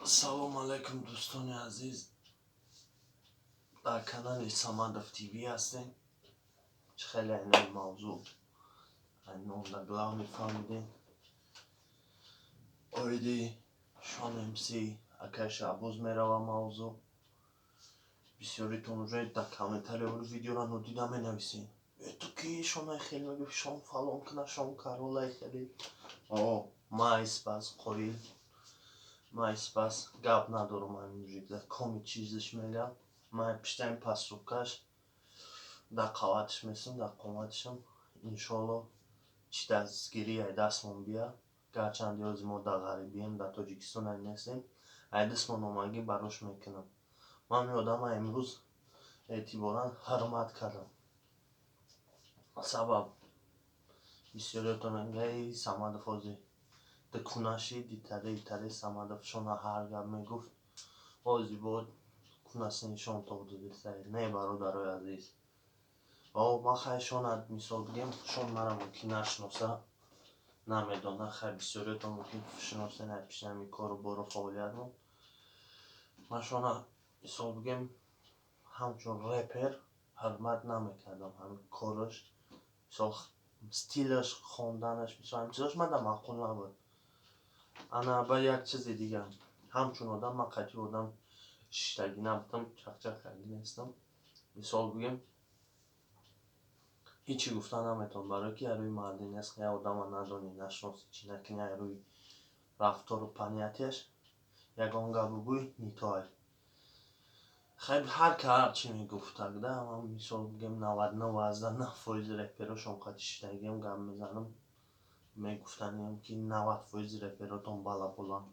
Ассалому алайкум, дӯстони азиз, дар канали Самадов ТВ ҳастем. Чӣ хеле айнои мавзӯъ айнонда главный фаҳмидем. Оиди Шон МС, акай Шаҳбоз мерава мавзӯъ. Бисёритон уже дар комментарияҳои видеоро нодида менависед: «Э, ту ки Шонай хеле мегӯ, Шон фалон кина, Шон каролай хеле». О, ман испас қоил, ман испас гап надорам. Ами мужик да коми чизаш мега, ман пиштаи пастукаш дар қаватиш месам, дар қоматишам. Иншоалло, чӣ дастгирӣ ай дастмон бия, гарчанде ҳози мо дар ғарибием, дар Тоҷикистон ай нестем, ай дастмон омагӣ барош мекунам. Ман ин одама имрӯз эътиборан ҳурмат кардам. Сабаб, бисёриётон мегӯяд: «Эй, Самадов ҳозир дукуна шид, итаре итаре Самадов Шона ҳар гап мегуфт, ҳозир бо кунаси нишон тоб додеста». Не, бародарои азиз, о, ман хай Шона, мисол бигем, Шон мара мумкин нашиноса, намедона. Хай, бисёриётон мумкин шиносен ай пишти ҳамин кору бору фаъолиятмон. Ман Шона, мисол бигем, ҳамчун репер ҳурмат намекардам. Ҳамин кораш, мисол, стилаш, хонданаш, мисол, ҳамин чизош мада маъқул набуд. Ана, ба як чизи дигар, ҳамчун одам ман қатъи одам шиштагӣ набудам, чақчақ кардӣ нестам. Мисол бигем, ҳечи гуфта наметавонам, барое ки рӯи мардӣ нест. Як одама надонӣ, нашиносӣ, чӣ накунӣ, ай рӯи рафтору понятияш ягон гап бигӯй, не то ай. Хай, ҳар ка ҳар чӣ мегуфт тогда. Ман, мисол бигем, 99,9% реперошон қати шиштагиам, гап мезанам, мегуфтаниам, ки 90% реперотон балаболанд.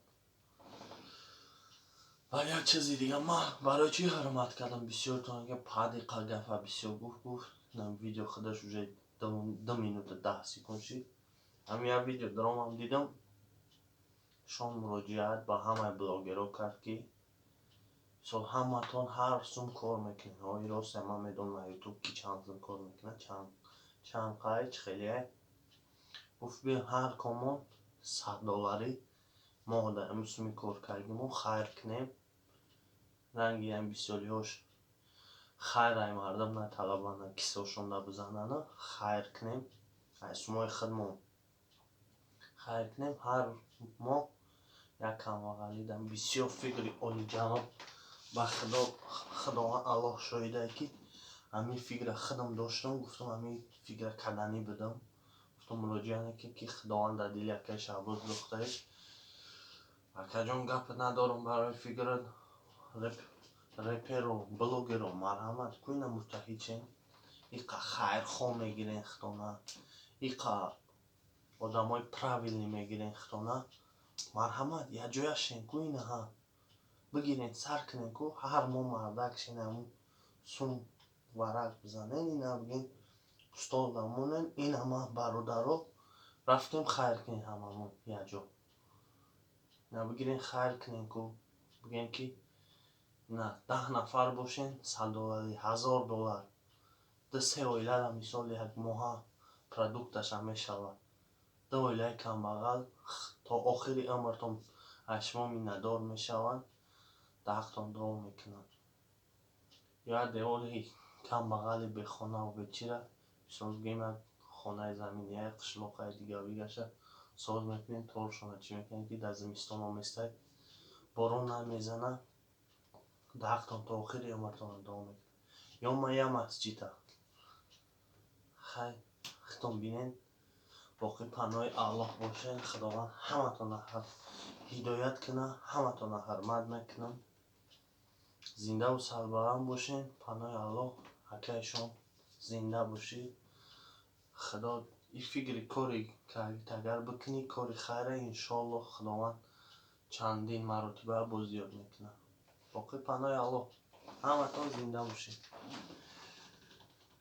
Ва як чизи дига, ман барои чӣ ҳурмат кардам? Бисёртон ага падиқа гапа бисёр гуфт. Видео худаш уже 2 минута 10 секунд шид. Ҳамин як видео даромам, дидам, Шон муроҷиат ба ҳамаи блогерҳо кард, ки мисол, ҳаматон ҳар сум кор мекунед. Ҳои росте, ман медонам, Ютуб ки чанд сум кор мекунад, чанд қай чӣ хеле. Гуфт: «Биё, ҳар комон 100 долларӣ мо дар ҳамин суми кор кардагимо хайр кунем». Ранги ҳам бисёриҳош хайр ай мардум наталабанд, кисаошонда бизананд. Хайр кунем, ай сумои худмон хайр кунем ҳар моҳ як камбағалида. Бисёр фикри олиҷаноб. Ба Худо, Худованд Аллоҳ шоҳидае, ки ҳамин фикра худам доштам, гуфтам, ҳамин фикра карданӣ будам. Гуфтам, муроҷиат накунем, ки Худованд дар дили акаи Шаҳбоз духтаеш. Акаҷон, гап надорам барои фикрат. Реперу блогеру, марҳамат, кӯина муттаҳид шем. Иқа хайрхоҳ мегирен худона, иқа одамои правильный мегирен худона. Марҳамат, якҷоя шен ку, инаҳа бигирен, сар кунен ку, ҳар моҳ мардак шен, ҳамун сум варақ бизанен, ина бигин, стол дамонен, ина бародаро, рафтем хайр кунем ҳамамон якҷо. Ина бигирен, хайр кунен ку, бигем, ки на 10 нафар бошен, 100 доллари, 1000 доллар, ду се оилара, мисол, як моҳа продукташа мешавад. Ду оилаи камбағал то охири умртон аз шумо миннатдор мешаванд, дар ҳақтон дуо мекунанд. Ё як девори камбағали бехонаву бечира, мисол бигем, як хонаи заминияи қишлоқаи дигару дигаша соз мекунем, торшона чӣ мекунем, ки дар зимистон оместай, борон намезана, дар ҳақтон то охири умртон дуо мекунанд. Ё ма як масҷида. Хай, худтон бинед. Боқӣ паноҳи Аллоҳ бошед. Худованд ҳаматонро ҳидоят кунад. Ҳаматонро ҳурмат мекунам. Зиндаву сарбаланд бошед. Паноҳи Аллоҳ. Акаи Шон, зинда бошӣ. Худо ин фикри кори агар бикунӣ, кори хайре, иншоаллоҳ, Худованд чандин маротиба боз зиёд мекунад. Боқӣ паноҳи Аллоҳ, ҳаматон зинда бошед.